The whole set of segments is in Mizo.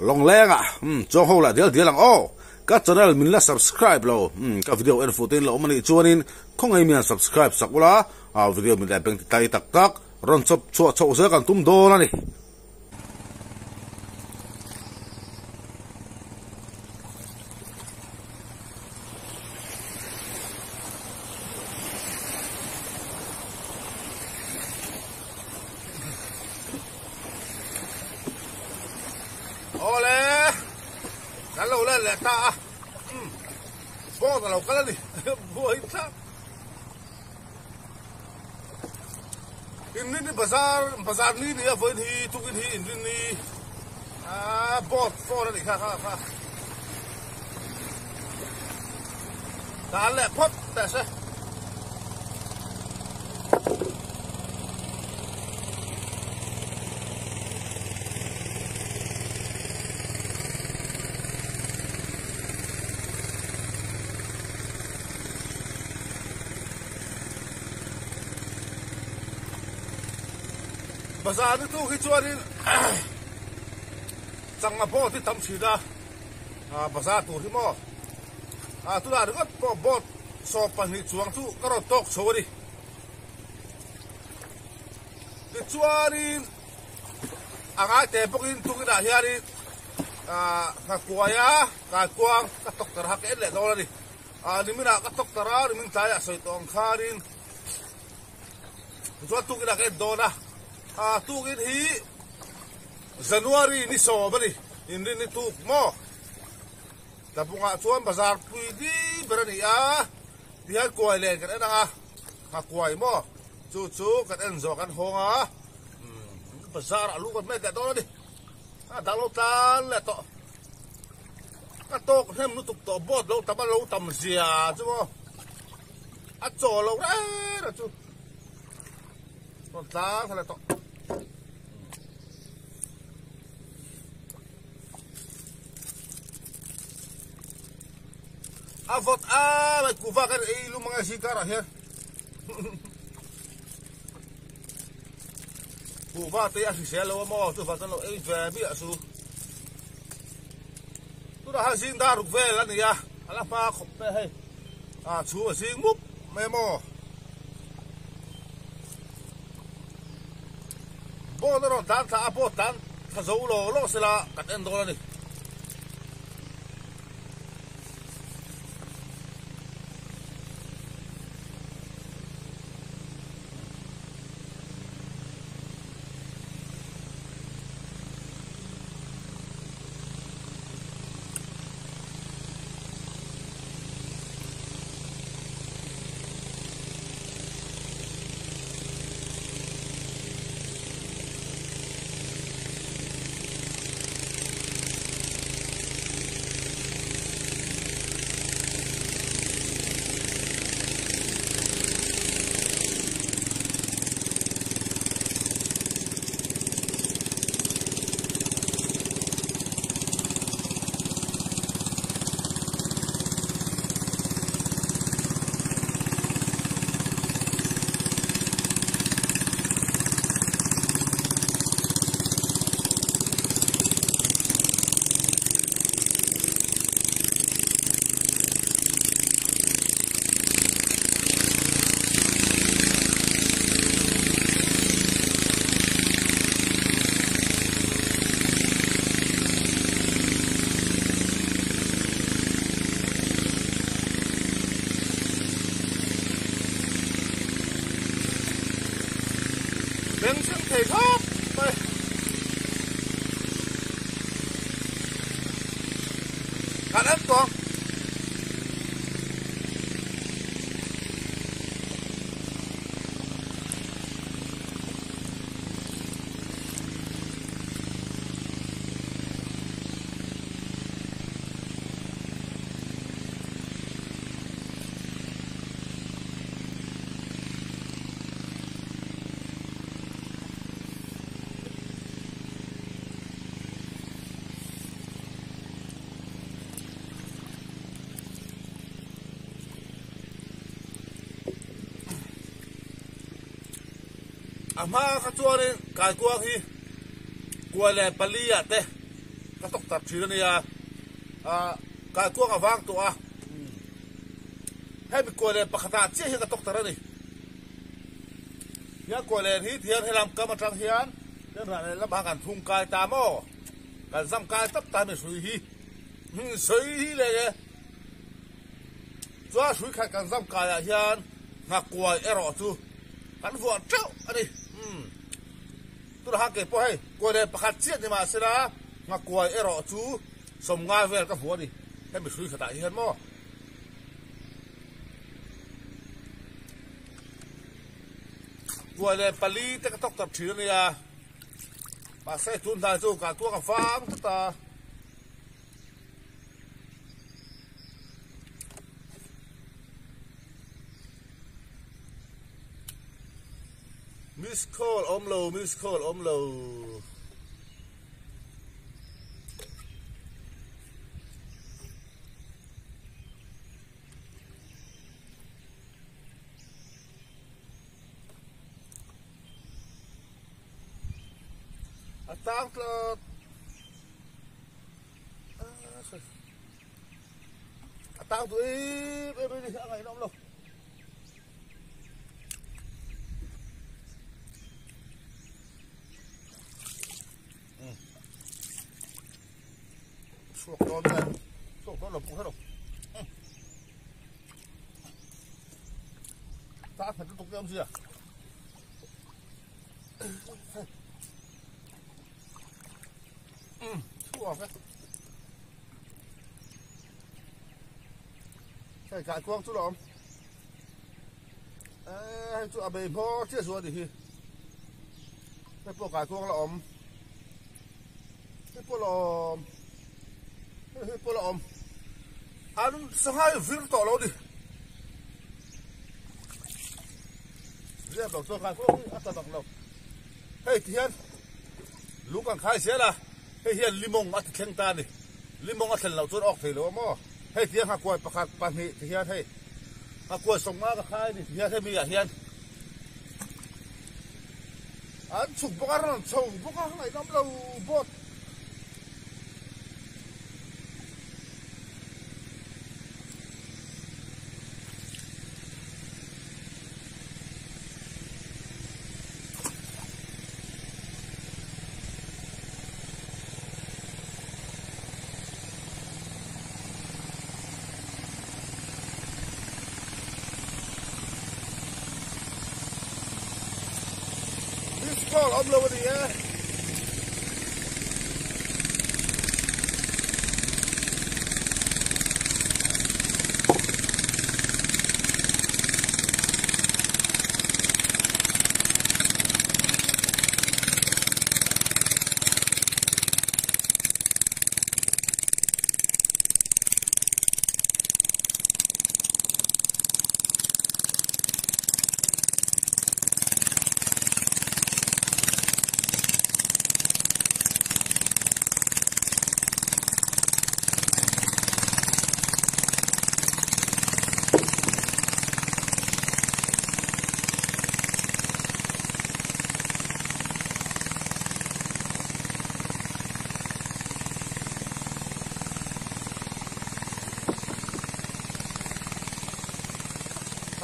Lawngleng ah umm chuang ho lah dial dial ang aw. Ka channel min la subscribe lo umm ka video en fuh te in la awm anih chuanin khawngaih mian subscribe sak ula ah video min leh beng ti tai tak tak rawn chawp chhuah chhoh zel kan tum dawn a ni. Awle kan lo let leh ta a umm boat a lo kal a ni buai thlap inrin ni bazar bazar ni ni a vawiin hi tukin hi inrin ni ah boat phone a nih kha kha kha dan leh phawt teh se. Bazar ni tuk hi chuanin changma boat hi tam thin a bazar tur hi maw ah tunah ringawt pawh boat 22 chuang chu ka rawn tawk chho a ni tichuanin a ngai teh bawkin tukinah hianin ah nghakuaia kaikuang ka tawk tar a ka en leh dawn a ni ah niminah ka tawk tar a nimin tlaiah sawi tawh ang khanin tichuan tukinah ka en dawn a ah tukin hi January ni 10 a ni inrin ni tuk maw. Tlabungah chuan bazar pui di ber a ni a, tihian kuai len kan en ang a, nghakuai maw chu chu kan en zawh kan hawng a, bazar ah lu kan hmet leh dawn a ni, a dang lo tlan leh tawh, ka tawk hnem lutuk tawh boat lo tam a lo tam zia chu maw a chaw lo reng reng chu rawn tlang thla leh tawh. A vawt a mai kuhva kan ei lum ang e zingkar ah hian kuhva te a hrisel lo a maw chuvang chuan lo ei ve miah su tunah hian zing dar ruk vel a ni a a la hma khawp mai hei a chhung a zing mup mai maw boat a rawn tlan thla a boat tlan thla zo lo lo sela kan en dawn a ni. Beng thleng thei khawp mai. Kan en tawh ang. A hma kha chuanin kaikuang hi 24 ah te. ka tawk tar thin a nia. Ah kaikuang a vang tawh a. Hemi kuai len pakhatah chiah hian ka tawk tar a ni. Hian kuai len hi tihian helam kam atang hian hian rah leh lamah kan thung kai ta maw? Kan zam kai tawp ta hemi hrui hi. Sawi hi leh e. Chuan hrui khat kan zam kaiah hian nghakuai erawh chu kan vuah teuh a ni. Umm. Tunah khan kei pawh hei kuai leh pakhat chiah ni mah sela nghakuai erawh chu sawmnga vel ka vuah a ni. Hemi hrui khatah hian maw. Kuai leh pali te ka tawk tawp thin a nia. Mahse tun hnai chu kahkuak a vang tlat a. Miss call awm lo, miss call awm lo. A tang tlat. A tang duh em em a ni, a ngaihna awm lo. Chhuak dawn nge, chhuak dawn lo pawh kher lo. Ta khat lutuk em zia. Chhuak e. Hei kai kuang chu lawm. Hei chu a bei hmawr chiah chu a ni hi. Hei pawh kai kuang la awm. Hei pawh la awm. Hei hei pawh la awm. An sangai vir tawh lo ni. Riak lo chuan kai kuang hi a tla bak lo. Hei ti hian lung kan khai zel a, hei hian limawng a ti thleng ta a ni. Limawng a thlen loh chuan awk thei lo a maw? Hei ti hian nghakuai pakhat pahnih ti hian hei nghakuai sawmnga ka khai a ni ti hian hemi ah hian an chhuk bawk a, rawn chho bawk a, ngaihnawm lo boat. Miss call awm lo a ni e.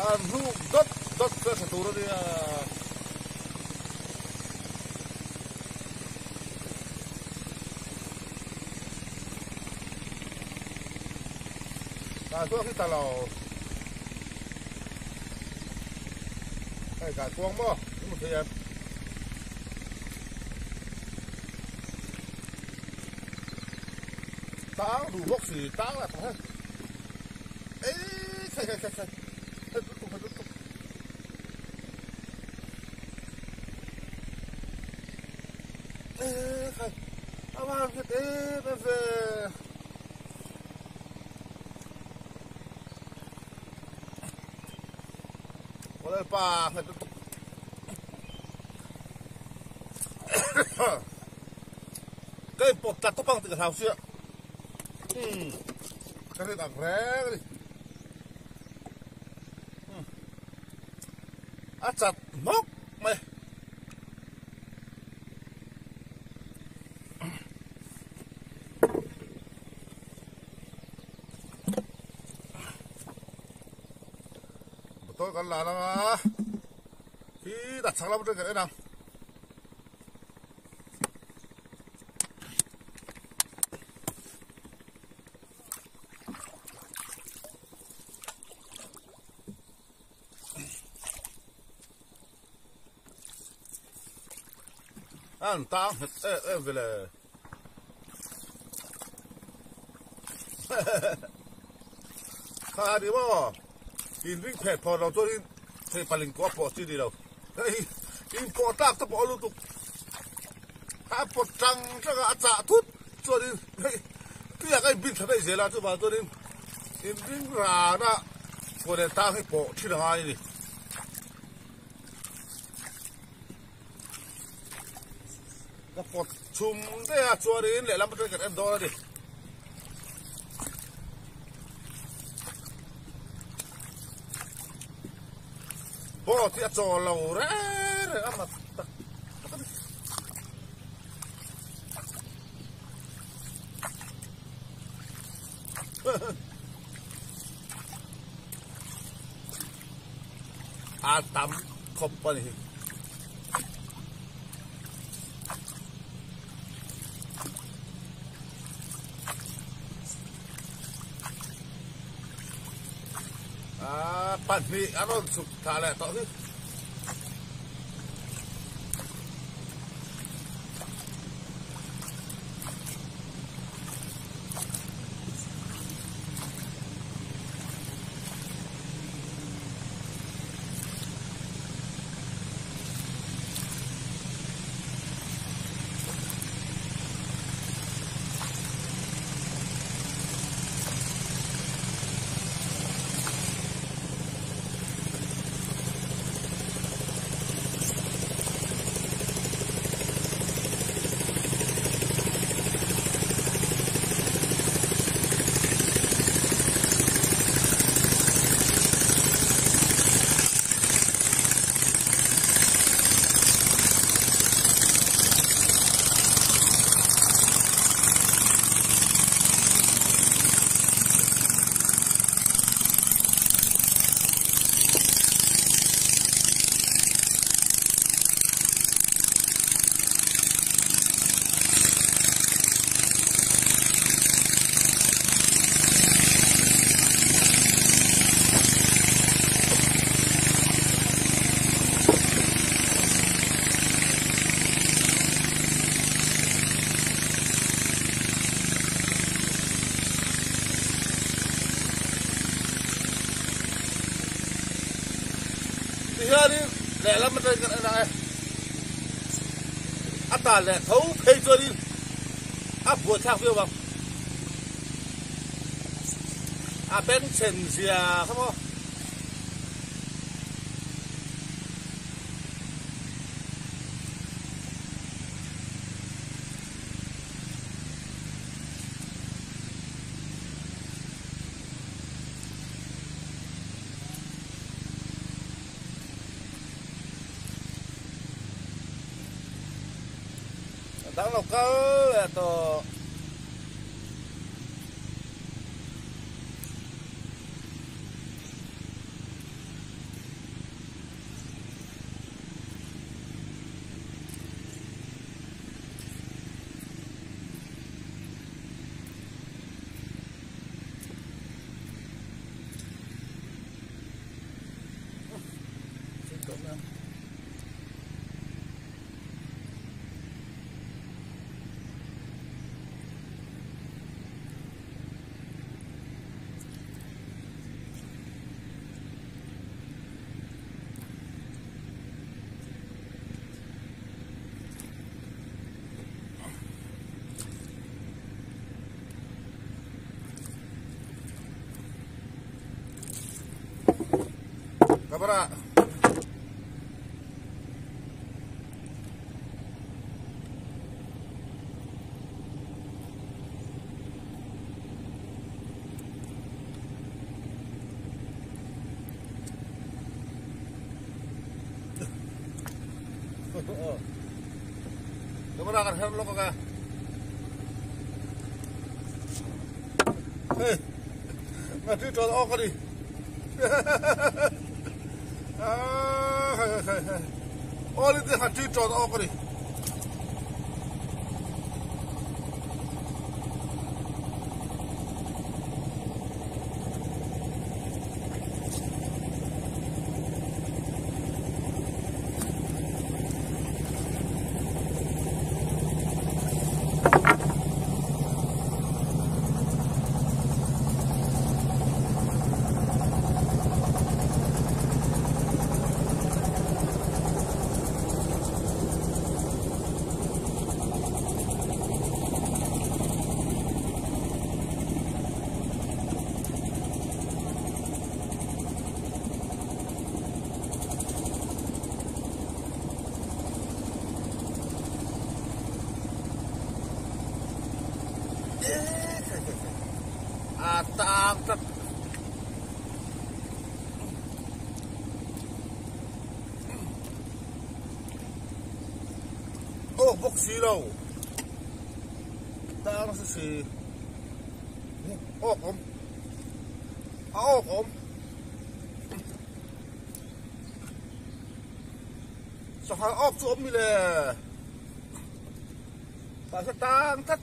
An hnuk dawt dawt chu a tha tur a nia. Kai kuang hi ta lo. Hei kai kuang maw? In hmu thei em? Tang duh bawk si, tang lah ta hei. Ei, khai khai khai khai. Hei lutuk hei lutuk. Ei khai. A van nghet em em ve. Lalpa nghet lutuk. Ka in pawt tlat tawp ang tih ka hlau sia. Umm ka rin ang reng a ni. Umm a chat hnawk mai. Motor kan la lang a, khi tah chhak lam atang kan en ang. An tang nghet em em vele. Kha ni maw in ring phet phawt lo chuan in thei paling kuah pawh chi ni lo hei in pawh tlak te pawh a lutuk a pawt tang tang a a chah thut chuan in hei tuiah ka in bin tha daih zel a chuvang chuan in in ring ran a khaw leh tang hi pawh thin a ngai a ni. Ka pawt chhum daih a chuanin lehlam atangin kan en dawn a ni. Boat hi a chawl lo reng reng a mat tak tak a ni. A tam khawp a ni hi. Pahnih a rawn chhuk thla leh tawh hi. Tihianin lehlam atangin kan en ang e. A tan leh tho phei chuanin a buaithlak viau ang. A bengchhen zia kha maw. Dang lo kal leh tawh. Camera. Camera kan her lawk anga. Hei, nga ti tawh awk a ni. All India kha ṭi ṭawn awk a ni. A tang tlat. Awk bawk si lo. Tang nasa si. Awk awm. A awk awm. Sanghal awk chu awm mi le. Tah hian tang tlat.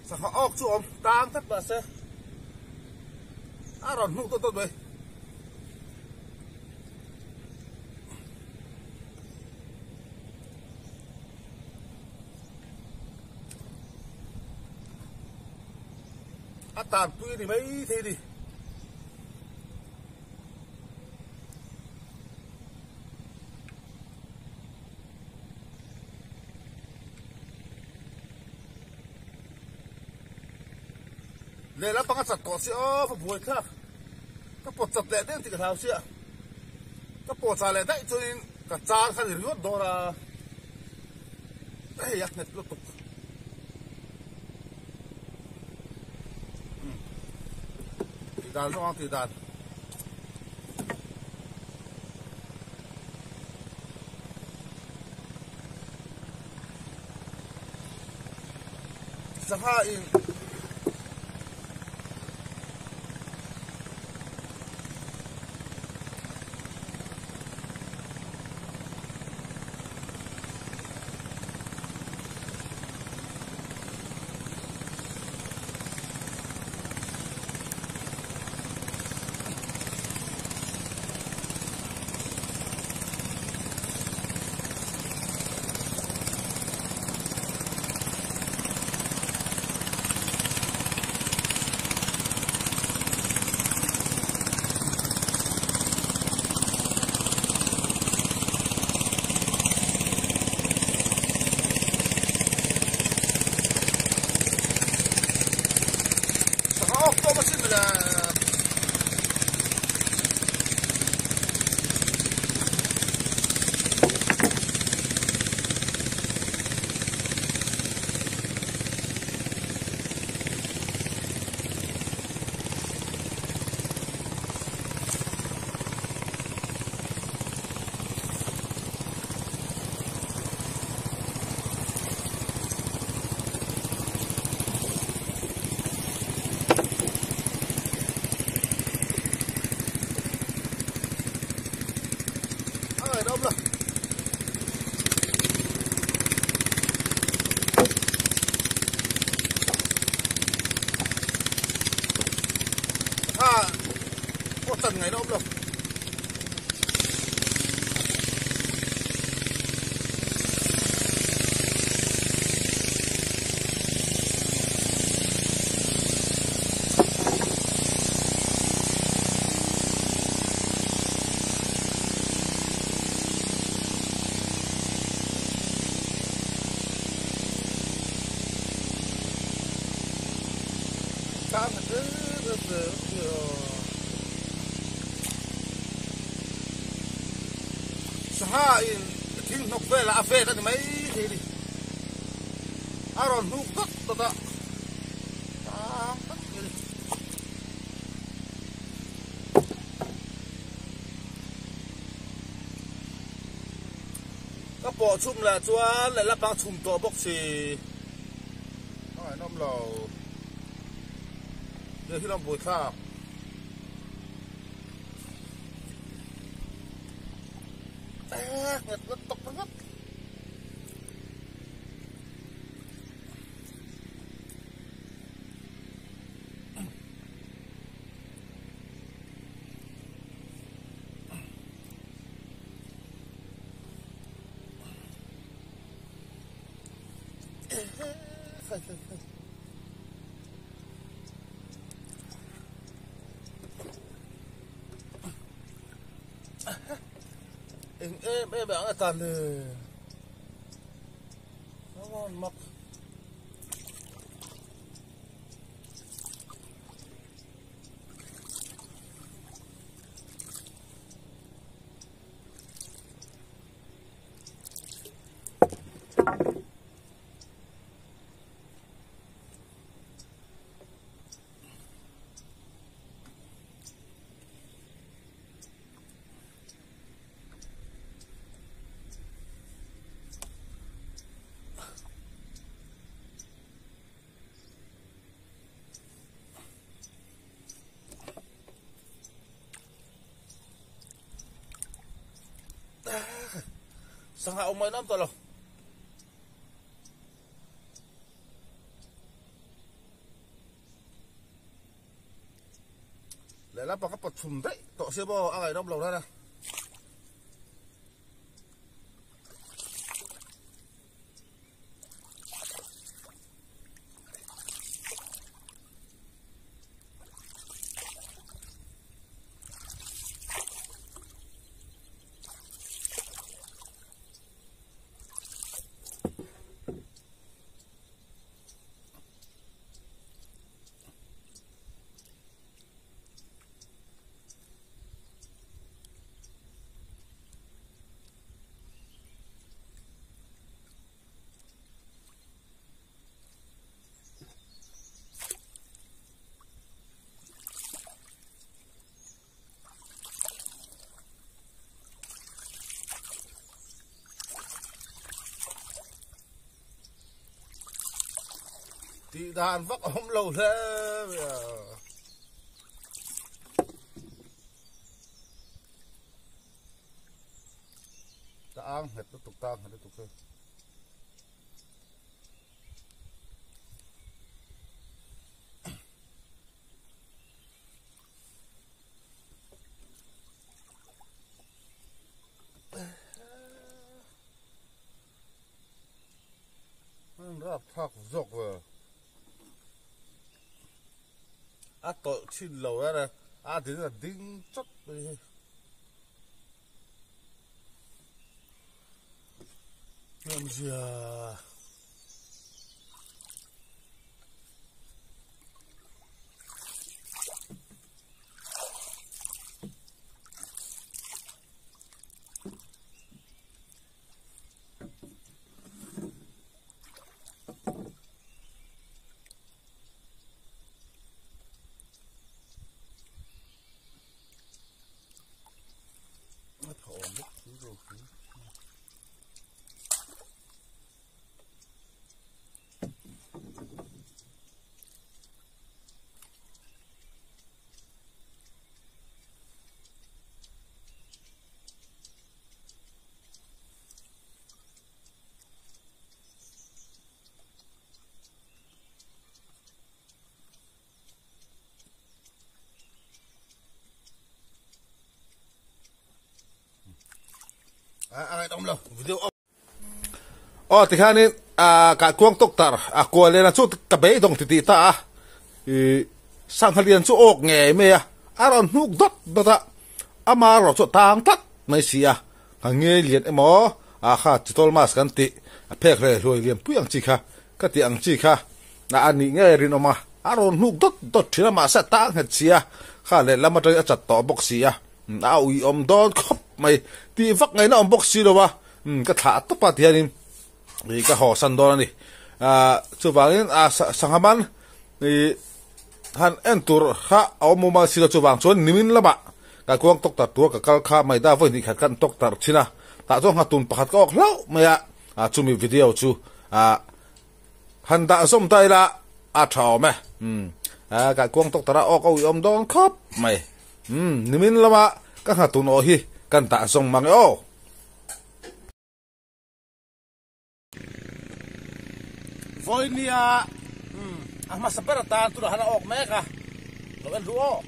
Sangha awk chu awm tang tlat mahse a rawn hnuh dawt dawt mai. A tanpui a ni maithei a ni. Lehlam panga chat tawh si aw ka buai thlak ka pawt chat leh deuh tih ka hlau sia ka pawh chah leh daih chuanin ka char kha ni ringawt dawn a hei a nghet lutuk. Tih dan zawng ang tih dan. Sangha in Sangha awk tawp a sin le. A ngaihnawm lo. Kha pawh chan ngaihnawm lo. Sangha in thing hnawk velah a vet a ni mai thei a ni. A rawn hnuk dawt dawt a, tang tak a ni. Ka pawh chhum lah chuan lehlam pang chhum tawh bawk si. lo. Hei hi lam buaithlak. Nghet nghet tawk ringawt. Eng em em ang a tan le. Awan mak. Sangha awm mai nam tawh lo. Lehlam pang ka pawt chhum daih tawh sia maw a ngaihnawm lo rara. Tih dan vak a awm lo hle mai a. Ta ang nghet lutuk ta ang nghet lutuk hei. An rap thlak zawk ve. A tawlh thin lo er e. A ding a ding chawt mai hi. Hemzia. A tha awm bawk si ro si. Aw tikhanin ah kuang tawk tar a kual len a chu ka beidawng ti tih ta a ih sangha lian chu awk ngei mai a a rawn hnuk dawt dawt a ama erawh chu a tang tlat mai si a ka ngei lian emaw ah kha chitawl mask kan tih a phek hle hluai lian pui ang chi kha ka tih ang chi kha a nih ngei rinawm a a rawn hnuk dawt dawt thin a mahse a tang nghet si a kha lehlam atangin a chat tawh bawk si a. A ui awm dawn khawp mai tih vak ngaihna awm bawk si lo a, ka thlah tawp a ti hianin ih ka haw san dawn a ni. Ah chuvangin ah sangha man ih han en tur kha a awm awm a si lo chuvang chuan nimin lamah ka kuang tawk tar tur ka kal kha maida vawi hnih khat khan tawk tar thin a, tah chuan nghatun pakhat ka awk hlauh mai a, ah chumi video chu ah han dah zawm ta ila. a tha awm e. Umm a kaikuang tawk tara awk a uiawm dawn khawp mai. Umm nimin lama ka nghatun aw hi kan tah zawng mang e aw. Vawinia a hmasa ber atan tunah han a awk mek a, lo en ru aw.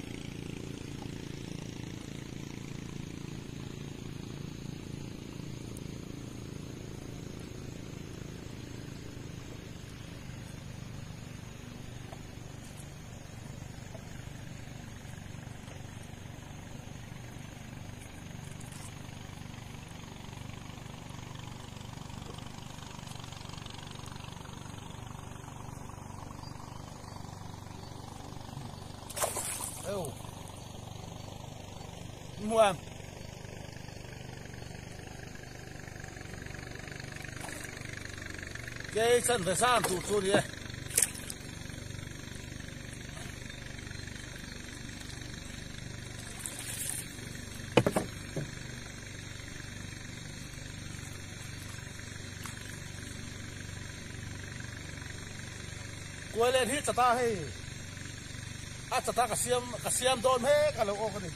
Muang. Kei chan ve sang tur chu ni e. Kuai len hi chata hei a chata ka siam ka siam dawn mek a lo awk a ni.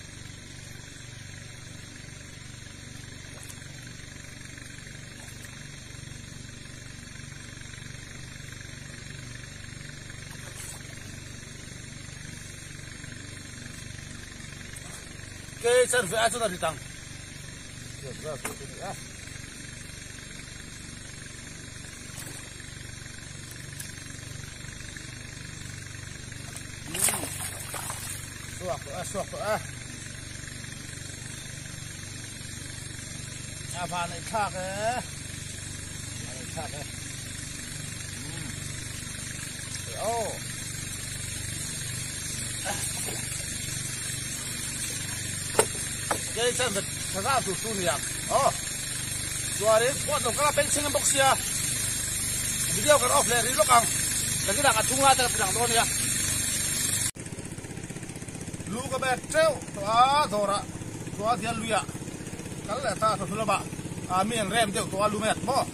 Kei chan ve a chuan a rit ang. Suak tawh a, suak tawh a. A van ei thlak e. Van ei thlak e. Oh. Kei chan ve thaza tur chu ni ang. Oh. Chuanin chhuat lo kala beng chhing bawk sia. Video kan off leh rih lawk ang. Nakinah ka thung lai te ka ti lang dawn nia. Lu ka bek teuh tawh a dawrah chuan hian luiah kal leh ta chawhnu lamah mi an rem deuh tawh a lu mek maw.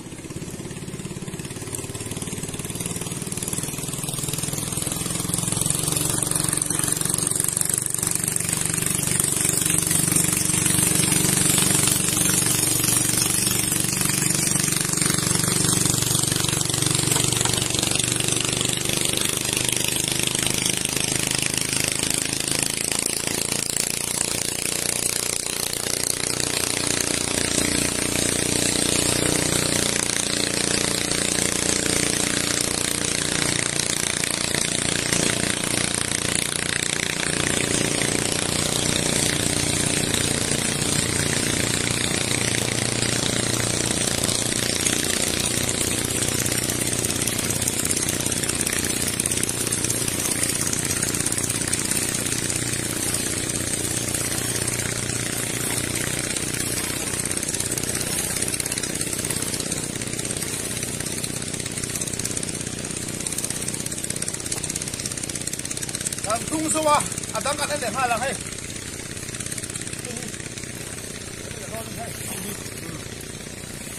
Kan tung zo a, a dang kan en leh nghal ang hei.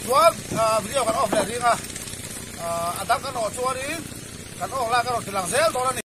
Chuan video kan off leh ring a, a dang kan awh chuanin kan awk lai kan rawn ti lang zel dawn a ni.